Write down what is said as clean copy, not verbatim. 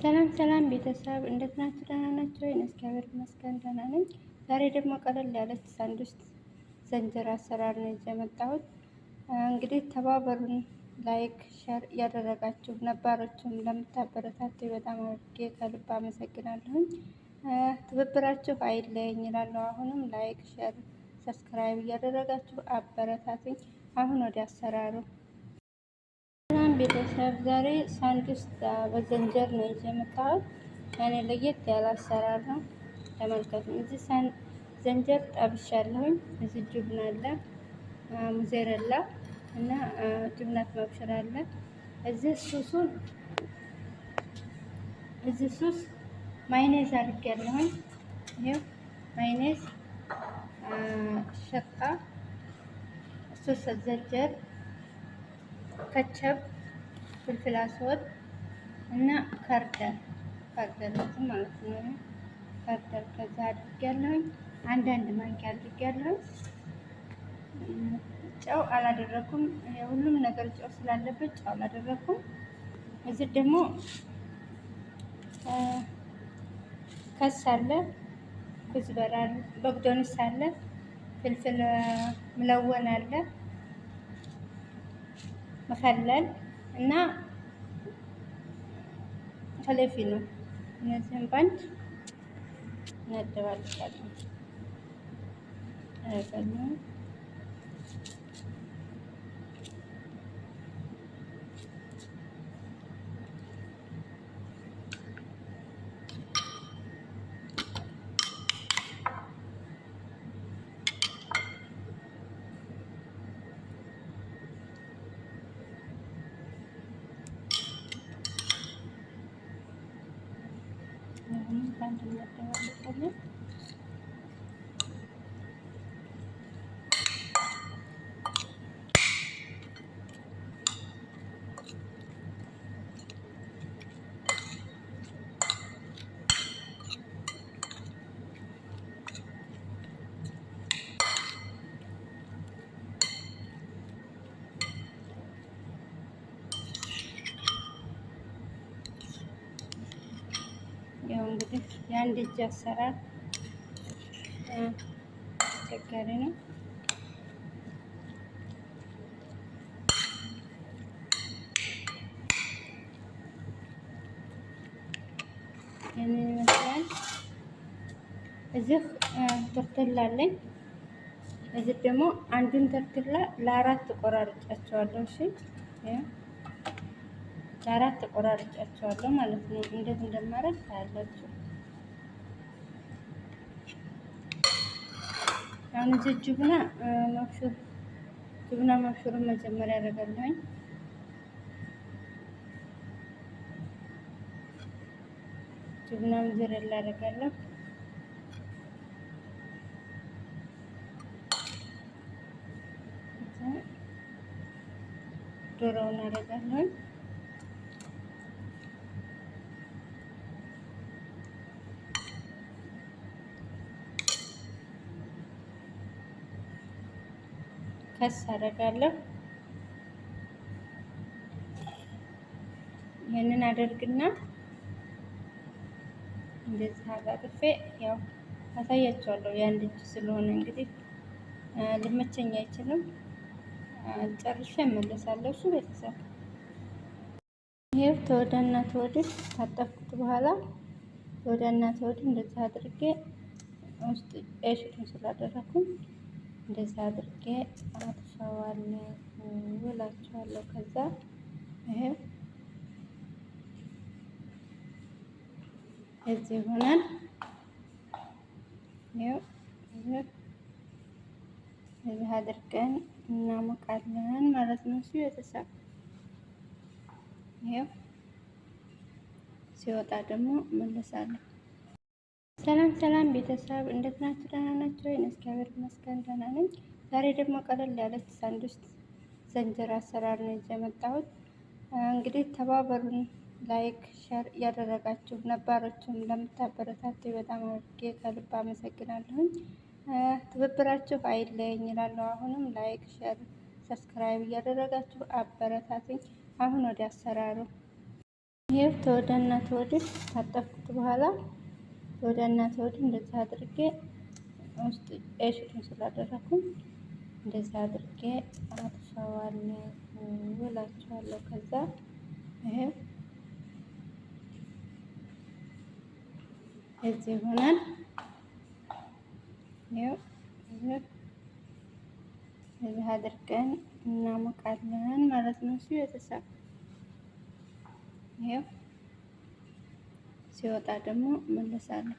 ሰላም ሰላም ቤተሰብ እንዴት ናችሁ? ደህና ናችሁ ወይ? እግዚአብሔር ይመስገን ደህና ነኝ። ዛሬ ደግሞ ቀለል ያለች ሳንድዊች ዘንጀራ አሰራር ነው ይዤ የመጣሁት። እንግዲህ ተባበሩን፣ like share እያደረጋችሁ ነባሮችም ለምታበረታቱ በጣም አድርጌ ከልብ አመሰግናለሁኝ። ትብብራችሁ አይለየኝ እላለሁ። አሁንም like share subscribe እያደረጋችሁ አበረታቱኝ። አሁን ወደ አሰራሩ። ሰላም ቤተሰብ፣ ዛሬ ሳንድዊች በዘንጀር ነው ይዤ የመጣሁት። ያኔ ለየት ያለ አሰራር ነው። ተመልከቱ። እዚህ ዘንጀር ጠብሻለሁኝ። እዚህ جبن አለ፣ ሙዜረላ እና جبنة مبشور አለ። እዚህ ሱሱን እዚህ ሱስ ማይኔዝ አድርጌያለሁኝ። ይሄው ማይኔዝ፣ شطة፣ ሱስ ዘንጀር፣ ከቸብ፣ فلفل أسود እና خردل خردل ማለት ነው። خردل ከዛ አድርጌያለሁኝ። አንዳንድ ማንኪያ አድርጌያለሁኝ። ጨው አላደረኩም። ሁሉም ነገር ጨው ስላለበት ጨው አላደረኩም። እዚህ ደግሞ خس አለ፣ كزبرة አለ፣ بقدونس አለ፣ فلفل ملون አለ፣ مخلل እና ከለፊ ነው። እነዚህም ባንድ እናደባልቃለን። ባንድ እናደባልቃለን። ያው እንግዲህ የአንድ እጅ አሰራር አስቸጋሪ ነው። ይህንን ይመስላል። እዚህ tortilla አለኝ። እዚህ ደግሞ አንዱን tortilla ለአራት ቆራርጫቸዋለሁ። እሺ ለአራት ቆራርጫቸዋለሁ ማለት ነው። እንዴት እንደማደርግ ታያላችሁ። አሁን እዚህ جبنة مبشور جبنة مبشور ን መጀመሪያ ያደርጋለሁኝ። جبنة موزاريلا አደርጋለሁ። ዶሮውን አደርጋለሁኝ። خس አደርጋለሁ። ይህንን አደርግና እንደዚህ አጣጥፌ ያው አሳያቸዋለሁ። የአንድ እጅ ስለሆነ እንግዲህ ልመቸኝ አይችልም። ጨርሼ እመለሳለሁ። እሱ ቤተሰብ ይሄው ተወዳና ተወድድ ታጠፍኩት በኋላ ተወዳና ተወድድ እንደዚህ አድርጌ ውስጥ ኤሽቱን ስላደረኩኝ እንደዛ አድርጌ አጥፈዋለሁ እላችኋለሁ። ከዛ ይሄው እዚህ ይሆናል። ይሄው እዚህ አድርገን እናሞቃለን ማለት ነው። እሱ ቤተሰብ ይሄው ሲወጣ ደግሞ እመለሳለሁ። ሰላም ሰላም ቤተሰብ እንዴት ናችሁ? ደህና ናችሁ ወይ? እግዚአብሔር ይመስገን ደህና ነኝ። ዛሬ ደግሞ ቀለል ያለች ሳንድዊች ዘንጀራ አሰራር ነው ይዤ የመጣሁት። እንግዲህ ተባበሩን፣ like share እያደረጋችሁ ነባሮችም ለምታበረታቱ በጣም አድርጌ ከልብ አመሰግናለሁኝ። ትብብራችሁ አይለየኝ እላለሁ። አሁንም like share subscribe እያደረጋችሁ አበረታቱኝ። አሁን ወደ አሰራሩ። ይሄው ተወዳና ተወድህ ታጠብኩት በኋላ ተወዳና ተወድህ እንደዚህ አድርጌ ውስጥ ቀይ ስላደረኩኝ እንደዚህ አድርጌ አጥፈዋለሁ እላችኋለሁ። ከዛ ይሄው እዚህ ይሆናል። ይሄው እዚህ አድርገን እናሞቃለን ማለት ነው። እሱ ቤተሰብ ይሄው ሲወጣ ደግሞ መለሳለሁ።